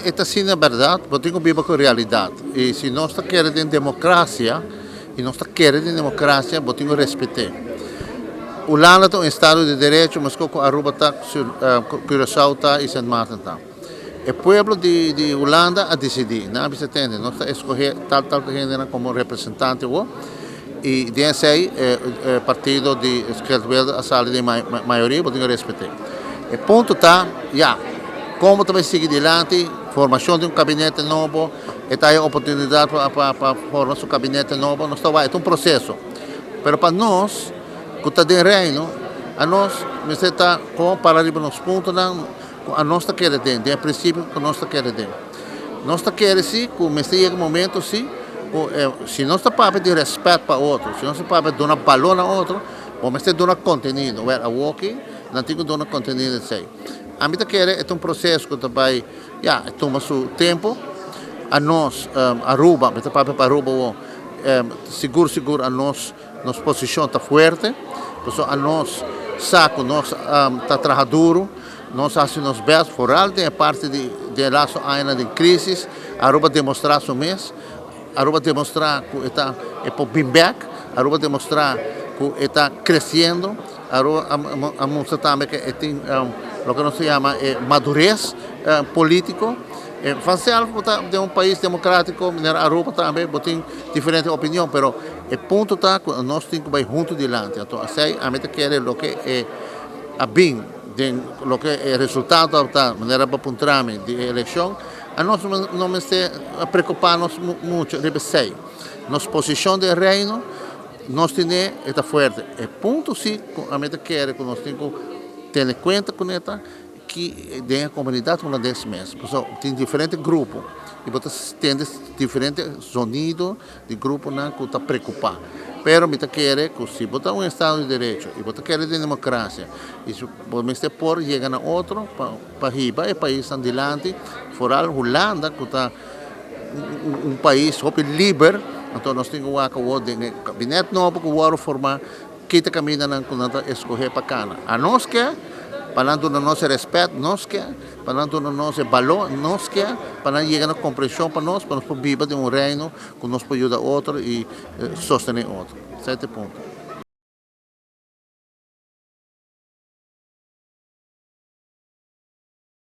E ta asina bèrdat, bo tin ku biba ku realidat. I si nos ta kere den demokrasia, i nos ta kere den demokrasia, bo tin ku respet'é. Hulanda ta un estado di derecho meskos ku Aruba ta, Curaçao ta i Sint Maarten ta. E pueblo di di Hulanda a disidí, nan a bisa tende, nos ta eskohé tal tal hendenan komo representante awor i den esei e partido di Geert Wilders a sali den mayoria, bo tin ku respet'é. E punto ta, ya, kon bo ta bai sigui dilanti, formashon di un kabinete nobo, e ta haña oportunidat pa pa forma su kabinete nobo, nos ta wak, e ta un proseso. Pero pa nos ku ta den Reino, anos mester ta kon para riba nos puntonan, Ku anos ta kere den, den e prinsipio ku nos ta kere den. Nos ta kere si ku mester yega momento si ku e si nos ta papia di rèspèt pa otro, si nos ta papia duna balor na otro, bo mester duna kontenido. Wèl, awoki nan tin ku duna kontenido esei. Ami ta kere e ta un proseso ku ta bai, ya, e tuma su tempu. Anos Aruba, mi ta papia pa Aruba awor, sigur sigur anos nos posishon ta fuerte, pasobra anos sa ku nos ta traha duru. Nos a hasi nos best, foral den e parti di den e lasto añanan den crisis, Aruba demostra su mes, Aruba demostra cu e ta e por bin bek, Aruba demostra cu e ta creciendo, Aruba a mustra tambe cu e tin loke nos ta yama e madurez politico. Vanzelf bo ta den un pais democratico manera Aruba tambe bo tin diferente opinion, pero e punto ta cu nos tin cu bay hunto dilanti, anto asey ami ta kere loke e a bin. Den loke e resultado ta, manera bo puntra mi, di e elekshon, anos no mester preokupa nos mucho riba esei. Nos posishon den Reino, nos tene e ta fuerte. E punto si ku ami ta kere ku nos tin ku tene kuenta kuné ta ki den e komunidat hulandes mes. Pasobra tin diferente grupo i bo ta tende diferente zonido di gruponan ku ta preokupá. Pero mi ta kere ku si bo ta un estado di derecho i bo ta kere den demokrasia i si bo mester por yega na otro pa pa hiba e paisnan dilanti, foral Hulanda ku ta un pais hopi liber, anto nos tin ku wak awor den e kabinet nobo ku wòrdu formá Kita kamindanan ku nan ta eskohé pa kana? Anos ke pa nan duna nos e rèspèt, nos ke pa nan duna nos e balor, nos ke pa nan yega na komprenshon pa nos, pa nos por biba den un reino ku nos por yuda otro i sostené otro. Esei ta e punto.